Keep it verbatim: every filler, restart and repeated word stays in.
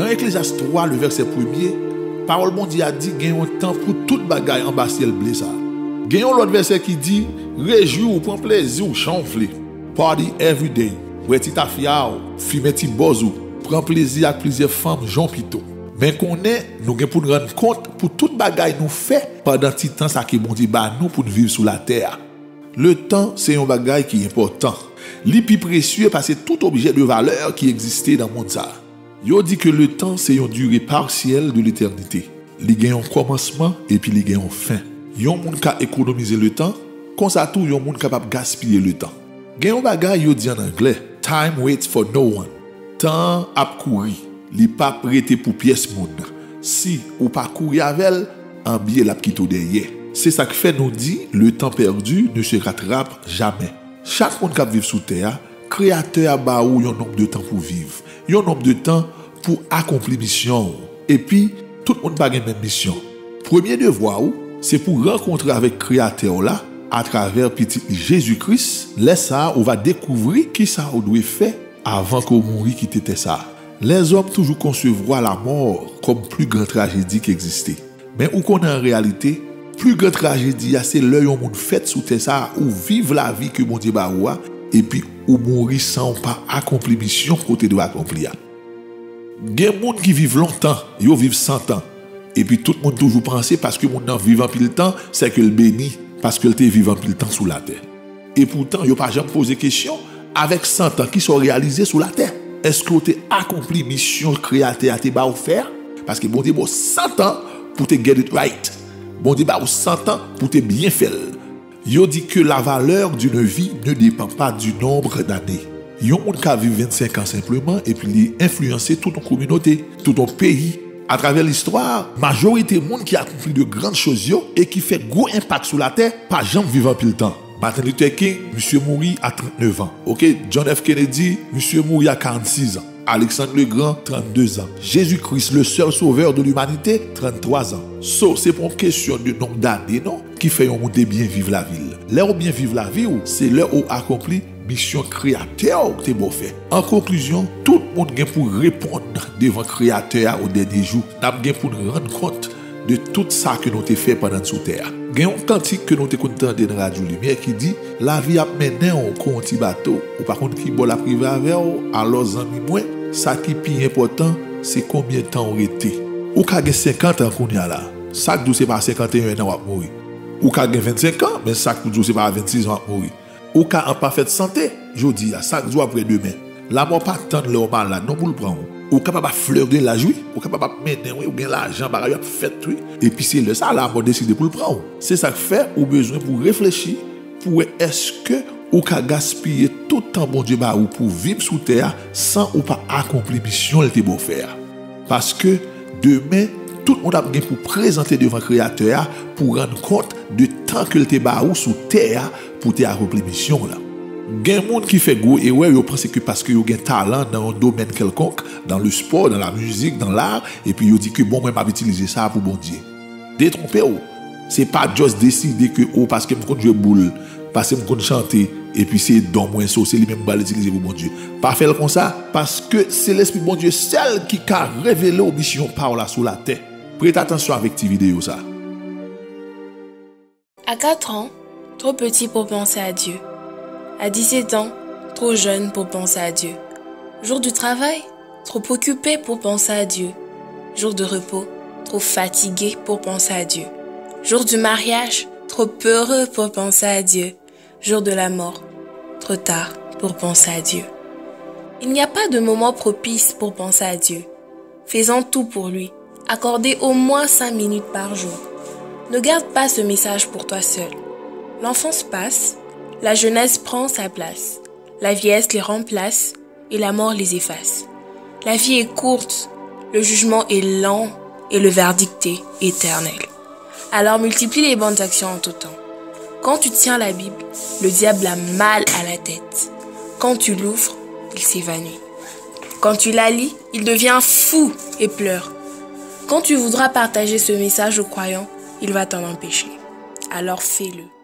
Nan Eklezyas twa, le vèsè premye, pawòl Bondye a di gen yon tan pou tout bagay anba syèl ble sa a. Gen yon lòt vèsè ki di, rejwi w, pran plezi w jan w vle. Party every day. Bwè ti tafya w, fimen ti bòz ou, pran plezi ak plizyè fanm jan w pito. Men konnen, nou gen pou n rann kont pou tout bagay nou fè pandan ti tan sa ke Bondye ba nou pou n viv sou latè a. Letan se yon bagay ki enpòtan. Li pi presye pase tout objè de valè ki egziste nan mond sa a. Yo di ke letan se yon dire pasyèl de letènite. Li gen yon kòmansman epi li gen yon fen. Yon moun ka ekonomize letan, konsa tou yon moun kapab gaspiye letan. Gen yon bagay yo di ann anglè, time waits for no one. Tan an ap kouri, li p ap rete pou pyès moun. Si ou pa kouri avè l, anbye l ap kite w dèyè. Se sa k fè nou di, le temps perdu ne se rattrape jamais. Chak moun k ap viv sou tè a, Kreyatè a ba ou yon nonb de tan pou viv, yon nonb de tan pou akonpli misyon w. Epi, tout moun pa gen menm misyon. Premye devwa ou, se pou rankontre avèk Kreyatè w la atravè Pitit li Jezi Kris. Lè sa a, ou va dekouvri kisa ou dwe fè avan ke w mouri kite tè sa a. Lèzòm toujou konsevwa lamò kòm pli gran trajedi ki egziste. Men ou konnen an reyalite, pli gran trajedi a se lè yon moun fèt sou tè sa a, ou viv lavi ke Bondye ba ou a, epi ou mouri san ou pa akonpli misyon ke w te dwe akonpli a. Gen moun ki viv lontan, yo viv san tan. Epi tout moun toujou panse paske moun nan viv anpil tan, sèke l beni, paske l te viv anpil tan sou latè. Epoutan, yo pa janm poze kesyon, avèk san tan, kisa w reyalize sou latè? Èske w te akonpli misyon Kreyatè a te ba w fè a? Paske Bondye ba w san tan pou w te get it right. Bondye ba w san tan pou w te byen fè l. Yo di ke la valeur d'une vie ne dépend pas du nombre d'années. Yon moun ka viv vennsenk an senpleman epi li enfliyanse tout yon kominote, tout yon peyi. Atravè listwa, majorite moun ki akonpli de grann choz yo e ki fè gwo enpak sou latè pa janm viv anpil tan. Martin Luther King, misye mouri a trannnev an. Oke, John F Kennedy, misye mouri a karannsis an. Alexandre le Grand, trannde zan. Jezi Kris, le seul sauveur de l'humanité, tranntwa zan. So, se pa yon kesyon de nonb dane non ki fè yon moun te byen viv lavi l. Lè w byen viv lavi w, se lè ou akonpli misyon Kreyatè w te ba w fè. An konklizyon, tout moun gen pou reponn devan Kreyatè a o dènye jou. N ap gen pou n rann kont de tout sa ke nou te fè pandan n sou tè a. Gen yon kantik ke nou te konn tande nan Radyo Limyè ki di, lavi ap mennen w kon yon ti bato, ou pa konn ki bò l ap rive avè w, alò zanmi mwen, sa ki pi enpòtan, se konbyen tan w rete. Ou ka gen senkant an kounye a la, sa k di w se pa senkanteyen an w ap mouri? Ou ka gen vennsenk an, men sa k pou di w se pa vennsis an w ap mouri? Ou ka an pafèt sante jodi a, sa k di w ap wè demen? Lamò pa tann lè w malad non pou l pran w. Ou kapab ap fleur de laj wi, ou kapab ap mennen wi, ou gen lajan, bagay yo ap fèt wi. Epi se lè sa a lamò deside pou l pran w. Se sa k fè ou bezwen pou reflechi pou wè èske ou ka gaspiye tout tan Bondye ba ou pou viv sou tè a san ou pa akonpli misyon l te ba w fè a. Paske demen, tout moun ap gen pou prezante devan Kreyatè a pou rann kont de tan ke l te ba ou sou tè a pou te akonpli misyon w lan. Gen moun ki fè gwo erè, yo panse ke paske yo gen talan nan yon domèn kèlkonk, dans le sport, dans la musique, dans l'art, epi yo di ke bon, mwen m ap itilize sa pou Bondye. Detwonpe w. Se pa just deside ke o paske m konn jwe boul, paske m konn chante, epi se don mwen, so se li menm m pral itilize pou Bondye. Pa fè l konsa, paske se Lespri Bondye sèl ki ka revele w misyon pa w la sou latè. Prete atansyon avèk ti videyo sa. À quatre ans, trop petit pour penser à Dieu. À dix-sept ans, trop jeune pour penser à Dieu. Jour du travail, trop occupé pour penser à Dieu. Jour de repos, trop fatigué pour penser à Dieu. Jour du mariage, trop heureux pour penser à Dieu. Jour de la mort, trop tard pour penser à Dieu. Il n'y a pas de moment propice pour penser à Dieu. Fais-en tout pour lui. Accordez au moins cinq minutes par jour. Ne garde pas ce message pour toi seul. L'enfance passe, la jeunesse prend sa place, la vieillesse les remplace et la mort les efface. La vie est courte, le jugement est lent et le verdict est éternel. Alors multiplie les bonnes actions en tout temps. Quand tu tiens la Bible, le diable a mal à la tête. Quand tu l'ouvres, il s'évanouit. Quand tu la lis, il devient fou et pleure. Quand tu voudras partager ce message aux croyants, il va t'en empêcher. Alors fais-le.